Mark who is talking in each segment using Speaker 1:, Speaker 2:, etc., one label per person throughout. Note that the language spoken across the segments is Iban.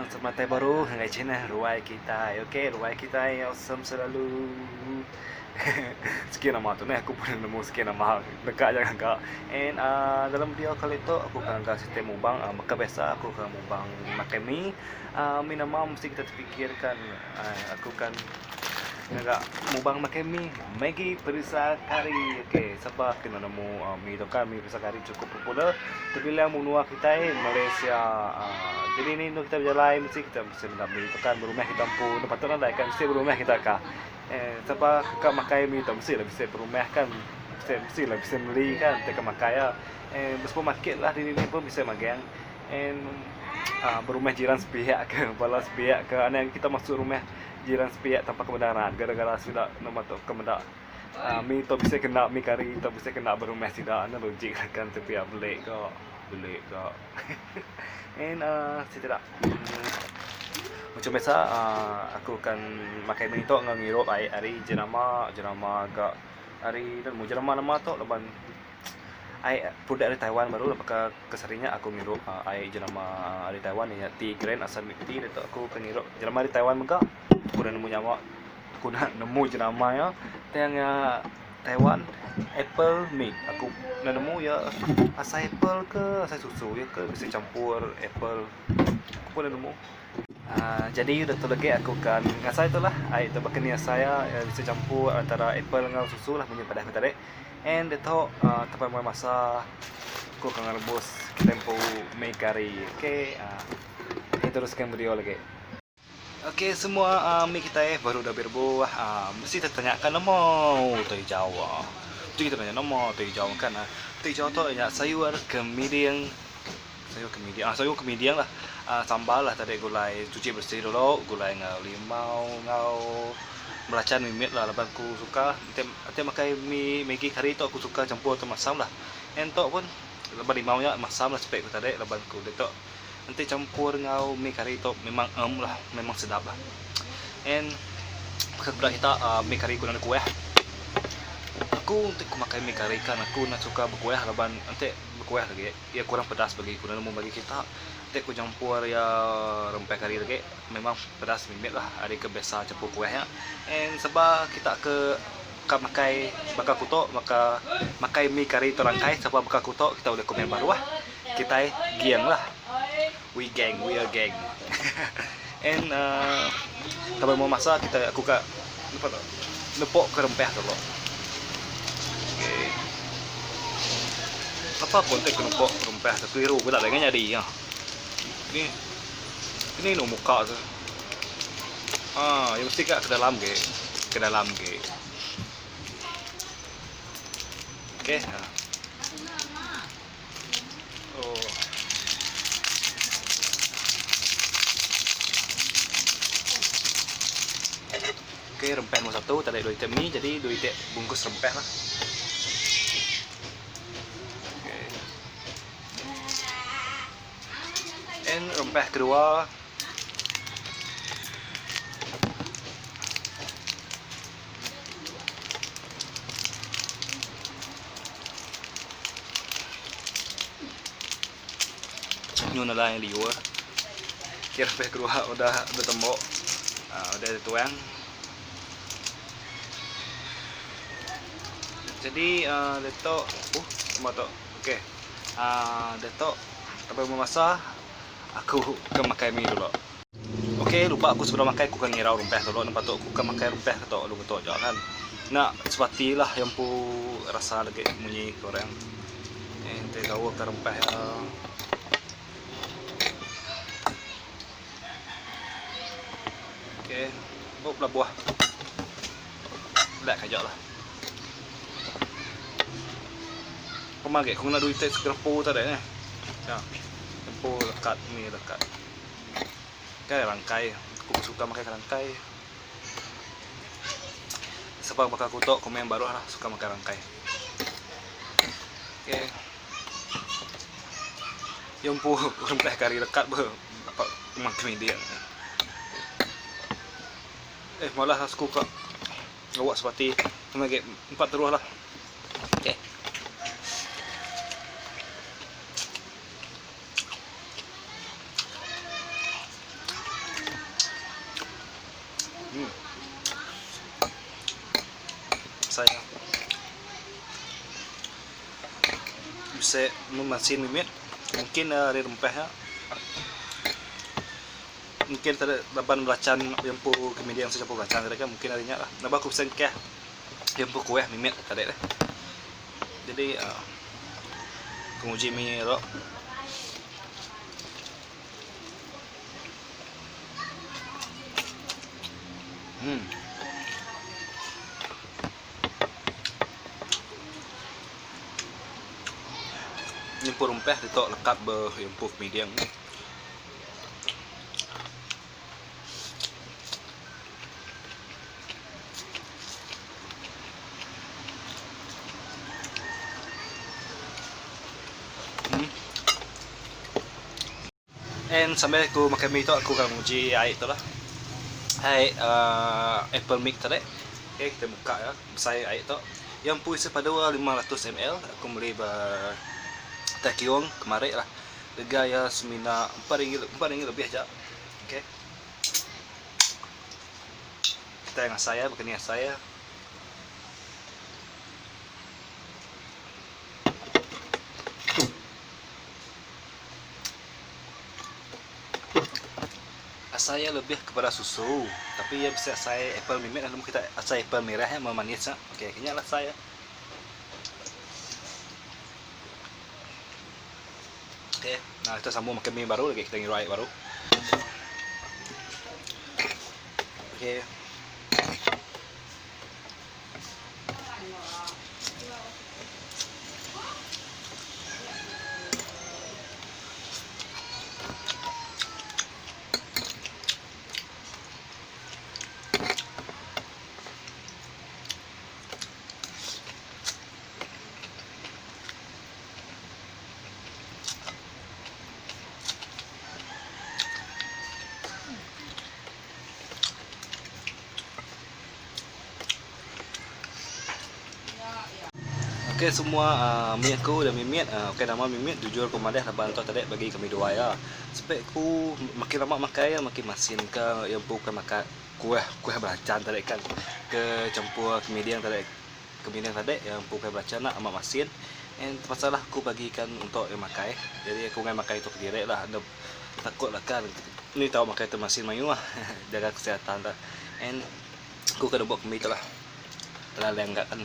Speaker 1: Selamat datai baru ngagai channel Ruai Kitai. Okey, Ruai Kitai awesome selalu. Sikit nama tu neh aku pun nemu sikit nama deka aja ngaga. And uh, dalam video kali tu aku akan ngaga sistem mubang uh, baka biasa aku akan mubang makai mi. Uh, mi nama mesti kita terfikirkan uh, aku kan Ngaga mubang makai mi Maggi perisa kari. Okey, sapa ke enda nemu uh, mi tu kan mi perisa kari cukup popular terbilang menua kitai Malaysia. Uh, jadi ni enu kita bejalai mesti kita mesti meda mi tu kan berumah kita empu enda patut nadai kan mesti berumah kita ka. Eh sapa ka makai mi tu mesti lah bisi berumah kan. Mesti mesti lah bisi meli kan ti ka makai iya. Eh ba supermarket lah dini ni pun bisi magang. And uh, berumah jiran sepihak ke bala sepihak ke anang kita masuk rumah Jiran sepiak tanpa kebenaran gara-gara sida nama tu ke meda uhh mi tu bisi kena mi kari tu bisi kena ba rumah sida enda logik lah kan ti pia beli ko beli ko and uhh sida uhh macam biasa uhh aku akan makai mi tu enggau ngirup ai ari jenama jenama ga ari enda nemu jenama nama tu laban. Ai produk ari Taiwan baru baka ke sehari nya aku ngirup ai jenama ari Taiwan iya nya tea grand asal milk tea diatu aku ke ngirup jenama ari Taiwan mega aku dah nemu nyawa aku dah nemu jenama iya tang iya Taiwan apple milk aku enda nemu iya asai apple ke asai susu iya ke bisi champur apple aku pun enda nemu. Aaa jadi udah tu legi aku kan ngasai tu lah ai tu baka ni asai iya bisi champur antara apple enggau susu lah munyi padah ku tadi. And ditu aaa tempat muai masa ku ka ngerebus kitai empu mi kari ok aaa kita teruskan video lagi. Ok semua aaa mi kitai baru dah birebuh aaa mesti tetanya kan nama utai jawa. Mesti kita nanya nama utai jawa kan utai jawa tu nya sayur kemiding sayur kemiding aaa sayur kemiding lah aaa sambal lah tadi gulai cuci bersih dulu gulai enggau limau enggau belacan mimit lah laban ku suka. Enti makai mi maggi kari tu aku suka campur tu masam lah. En tu pun laban limau nya masam lah sepik ku tadi laban ku ditu enti campur enggau mi kari tu memang em lah memang sedap lah. And baka peda kita uhh mi kari ku nadai kuah. Aku enti ku makai mi kari kan aku enda suka bekuah laban enti bekuah lagi iya kurang pedas bagi ku nemu bagi kita. Enti ku campur iya rempah kari lagi memang pedas mimit lah ari ke biasa campur kuah nya. And seba kita ke ka makai baka kuto baka makai mi kari terangkai sapa baka kuto kita ulih komen baruh kitai ging lah. We gang we are gang and uhh taba meh masa kita aku ka nepa tu nepok ke rempah tu lo. Okay. Sapa pun ti ke nepok rempah tu keliru peda deh nyadi ah. Ni ni nu muka tu. Ah, ya mesti ka ke dalam ge. Ke dalam ge. Okey. Ha. Oh. Okey, rempah nombor satu tadi dua item ni jadi dua item bungkus rempah lah. Okey. And rempah kedua Nyu nela yang liur. Kira rempah kedua udah betembok uh, udah dituang. Jadi uh, letok uh semua tu. Okey. Uh, letok sampai masa Aku ke makai mi dulu. Ok lupa aku sebelum makai aku ke ngirau rumpeh dulu nempa tu aku ke makai rumpeh ke tu lalu ngetu aja kan. Enda sebati lah iya empu rasa lagi munyi ke orang. Eh enti gawa ke rempeh iya. Ok bup labuh. Lek aja lah. Pemah agi aku ngena duit segerepu tadi neh. Ya. Empu lekat mi lekat. Kai rangkai. Aku suka makai rangkai. Sebab baka aku tu komen baruh lah suka makai rangkai. Okey. Iya empu rempah kari lekat be dapat makai dia. Eh malah aku ka awak sepati. Lagi empat terus lah. Okey. Asai iya. Bisi memasin mimit mungkin ari rempah nya. Mungkin tadi laban belacan empu kemiding sida empu belacan tadi kan mungkin ari nya lah. Laban aku bisi engkah iya empu kuih mimit tadi deh. Jadi uhh ku nguji mi ro. Uhh. Nyempu rempah ditu lekap ba empu kemiding. And sambil aku makai mi tu aku akan nguji ai tu lah. Ai uhh apple milk tadi. Okay kita muka ya besai ai tu. Iya empu isi padu 500 ml aku meli ba Takiong kemari lah. Rega iya semina RM4 lebih aja. Okay. Kitai ngasai iya baka ni asai iya. Asai iya lebih kepada susu tapi iya bisi asai apple mimit lalu kita asai apple mirah iya memanis nya. Okay nya lah asai iya. Okay, nah kita sambung makan mi baru lagi kita ngiru ai baru. Okay. Okey semua uhh mih aku da mimit uhh okey nama mimit jujur ku madah laban tu tadi bagi kami duai iya. Sepek ku makin lama makai iya makin masin ka iya empu ka makai kuah kuah belacan tadi kan ke campur kemiding tadi. Kemining tadi iya empu kai belacan nya amat masin and terpaksa lah aku bagikan untuk iya makai jadi aku enggai makai tu kediri lah enda takut lah kan ni tau makai tu masin mayuh jaga kesihatan lah and aku ke debok kemi tu lah lalang ga kan.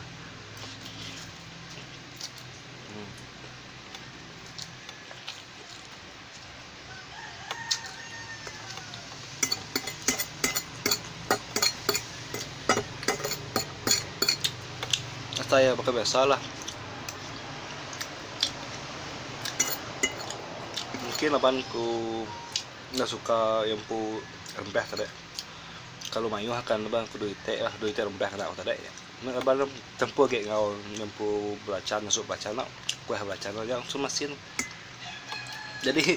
Speaker 1: Asai iya baka biasa lah. Mungkin laban ku enda suka iya empu rempah tadi. Kelalu mayuh akan laban ku dua iti lah, dua iti rempah kena ku tadi. Laban tempur agi enggau nyempu belacan sup belacan tu, kuah belacan tu nya langsung masin. Jadi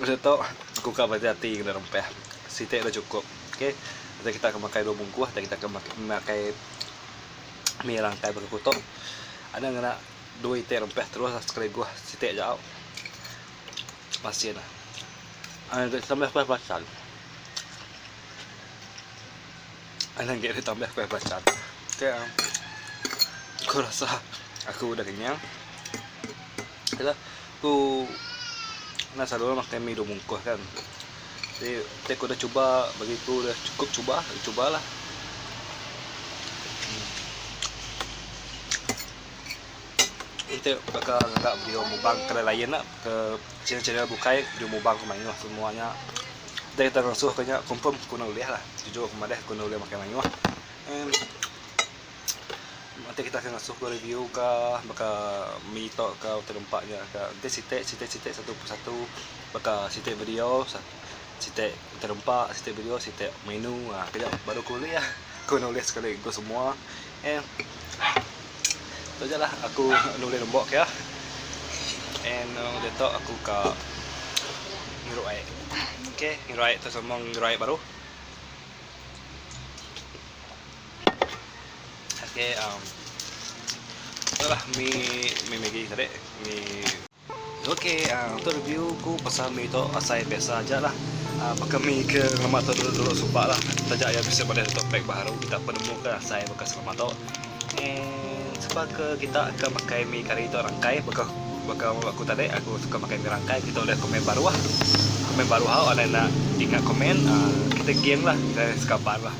Speaker 1: udah tu aku ka bati ati ngena rempah siti dah cukup okay enti kita ke makai dua bungkuh enti kita ke makai mi rangkai baka ku tu anang ngena dua iti rempah terus sekali guh siti aja au masin anang tambah kuah belacan anang agi ditambah kuah belacan okay aku rasa aku udah kenyang. Yalah ku enda selalu makai mi dua bungkus kan. Jadi ti ku dah cuba bagi ku dah cukup cuba cuba lah. Enti baka ngaga video mukbang ke lain lah ke channel channel bukai video mukbang ku mayuh semua nya. Enti kita ngasuh ke nya confirm ku enda ulih lah jujur ku madah ku enda ulih makai mayuh. And Enti kita ke ngasuh ke review ka baka mi tok ka utai nempa nya ka enti siti siti siti satu persatu baka siti video siti utai nempa siti video siti menu uhh pia baru ku ulih ku nulis sekali ku semua and tu aja lah aku nulis lembok ke and diatu aku ka ngirup ai okay ngirup ai tu sambung ngirup ai baru. Okay um tu lah mi mi maggi tadi mi okay um tu review ku pasal mi tu asai biasa aja lah um baka mi ke ngelama tu dulu dulu suba lah taja iya bisi madah tu pack baru kita pun nemu ke asai baka selama tu. And sapa ke kita ke makai mi kari tu rangkai baka baka aku tadi aku suka makai mi rangkai kita ulih komen baruh. Komen baruh au alai enda ingat komen uhh kita geng lah kita sekaban lah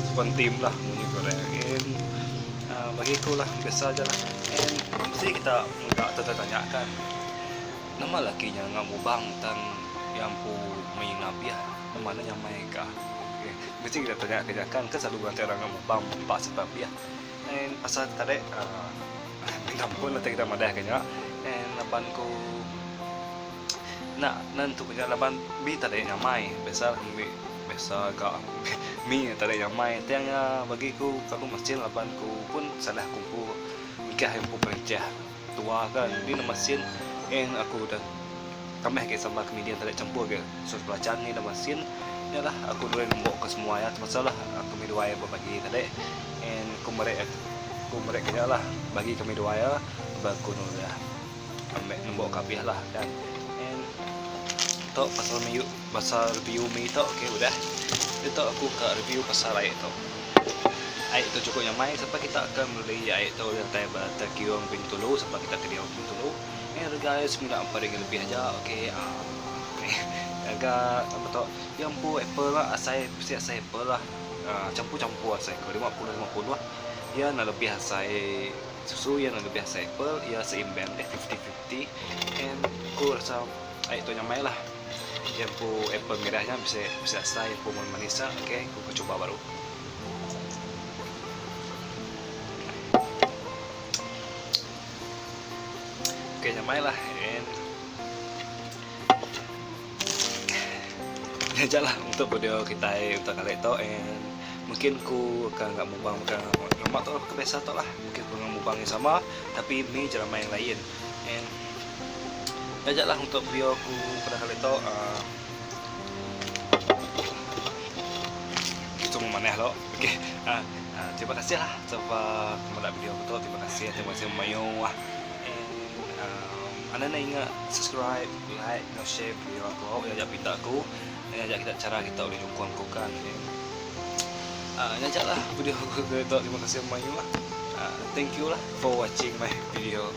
Speaker 1: sekaban team lah munyi ku orang and uhh bagi aku lah biasa aja lah and mesti kita mega tetanya kan nama laki nya enggau mubang tang iya empu mei ngabih nama ne nyamai ka. Mesti kita tanya ke jakan ke selalu ngagai orang mubang empa serta abih. And pasal tadi uhh minta ampun enti kita madah ke nya and laban ku enda nentu ke nya laban mi tadi nyamai biasa mi biasa ga mi tadi nyamai tang iya bagi ku kelalu masin laban ku pun salah ku empu mikah empu perencah. Tua kan ni nama sin and aku udah tambah agi sambal kemiding tadi campur agi sos belacan ni nama sin nya lah aku dulu nembok ke semua iya terpaksa lah kami duai bebagi tadi and aku meri aku meri ke nya lah bagi kami duai iya ba aku nu udah ambi nembok ke abih lah kan and tu pasal mi pasal review mi tu okay udah ditu aku ka review pasal ai tu. Ai tu chukup nyamai sapa kita ke meli ai tu datai ba Terkiong Bintulu sapa kita ke diau Bintulu en rega iya semina 4 ringgit lebih aja ok aaa rega apa tu iya empu apple lah asai bisi asai apple lah aaa champur champur asai ko 50 50 iya enda lebih asai susu iya enda lebih asai apple iya seimbang deh fifty fifty and ku rasa ai tu nyamai lah iya empu apple mirah nya bisi bisi asai empu manis nya ok ku ke cuba baru. Okay nyamai lah and nya aja lah untuk video kitai untuk kali tu and mungkin ku akan ga mubang baka lama tu baka biasa tu lah mungkin ku mubang yang sama tapi mih jeramai yang lain and nya aja lah untuk video ku pada kali tu uhh. Itu manah lo. Okey. Uh, uh, terima kasih lah sebab meda video aku tu. Terima kasih. Terima kasih mayuh. And um, anda nak ingat subscribe, like, dan share video aku. Ya ajak pinta aku. Ya ajak kita cara kita boleh nyukung aku kan. And, uh, ya ajak lah video aku tu. Terima kasih mayuh lah. Uh, thank you lah for watching my video.